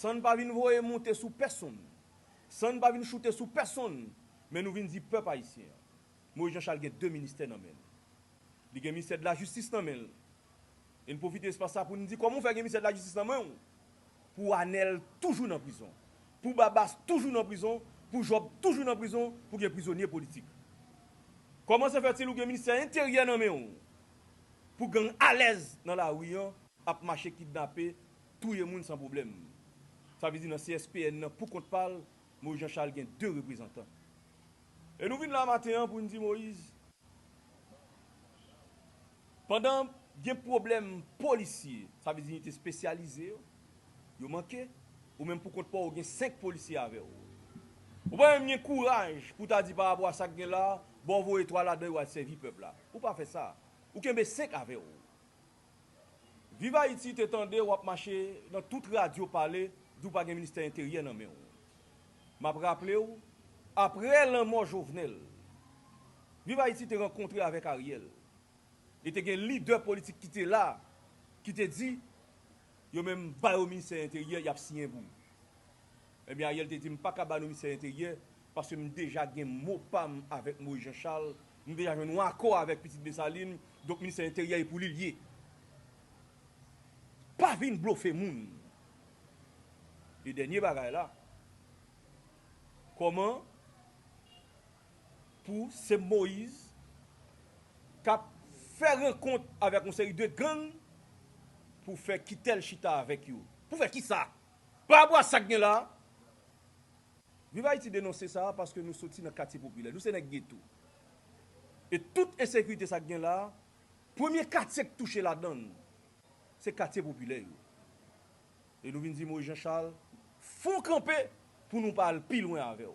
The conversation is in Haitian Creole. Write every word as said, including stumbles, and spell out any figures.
San n pa vin voye monte sou pèsonn, san n pa vin choute sou pèsonn, men nou vin di pèp ayisyen an, Moïse Jean Charles gen de ministè nan men l. Li gen ministè de lajistis nan men l. E n pwofite espas sa pou n di kòman w fè gen ministè de lajistis nan men w, pou Anèl toujou nan prizon, pou Babas toujou nan prizon, pou Jòb toujou nan prizon, pou gen prizonye politik. Kòman se fètil ou gen ministè enteryè nan men w, pou gang alèz nan lari an ap mache kidnape, touye moun san pwoblèm? Sa vle di nan C S P N nan pou kont pa l, Moïse Jean Charles gen de reprezantan. E nou vin la maten an pou n di Moïse, pandan gen pwoblèm polisye, sa vle di inite espesyalize yo, yo manke, ou menm pou kont pa w gen senk polisye avè w. Ou pa menm gen kouraj pou ta di pa rapò a sa k gen la, bon, voye twa ladan yo al sèvi pèp la. Ou pa fè sa. Ou kenbe senk avè w. Viv Ayiti te tande w ap mache nan tout radyo pale, di w pa gen ministè enteryè nan men w. M ap raple w, apre lanmò Jovenel, Viv Ayiti te rankontre avèk Ariel. E te gen lidè politik ki te la, ki te di, yo menm ba yo ministè enteryè, y ap siyen pou. Ebyen, Ariel te di, m pa ka ba nou ministè enteryè, paske m deja gen mo pa m avèk Moïse Jean Charles, m deja jwenn yon akò avèk Pitit Desalin, donk ministè enteryè e pou li l ye. Pa vin blofe moun. E dènye bagay la, kòman pou se Moïse k ap fè rankont avèk yon seri de gang pou fè Kitèl chita avèk yo. Pou fè kisa? Pa rapò a sa k gen la. Viv Ayiti denonse sa paske nou soti nan katye popilè. Nou se nèg geto. E tout ensekirite sa k gen la, premye katye k touche ladan l, se katye popilè yo. E nou vin di Moïse Jean Charles, fon kanpe pou nou pa al pi lwen avè w.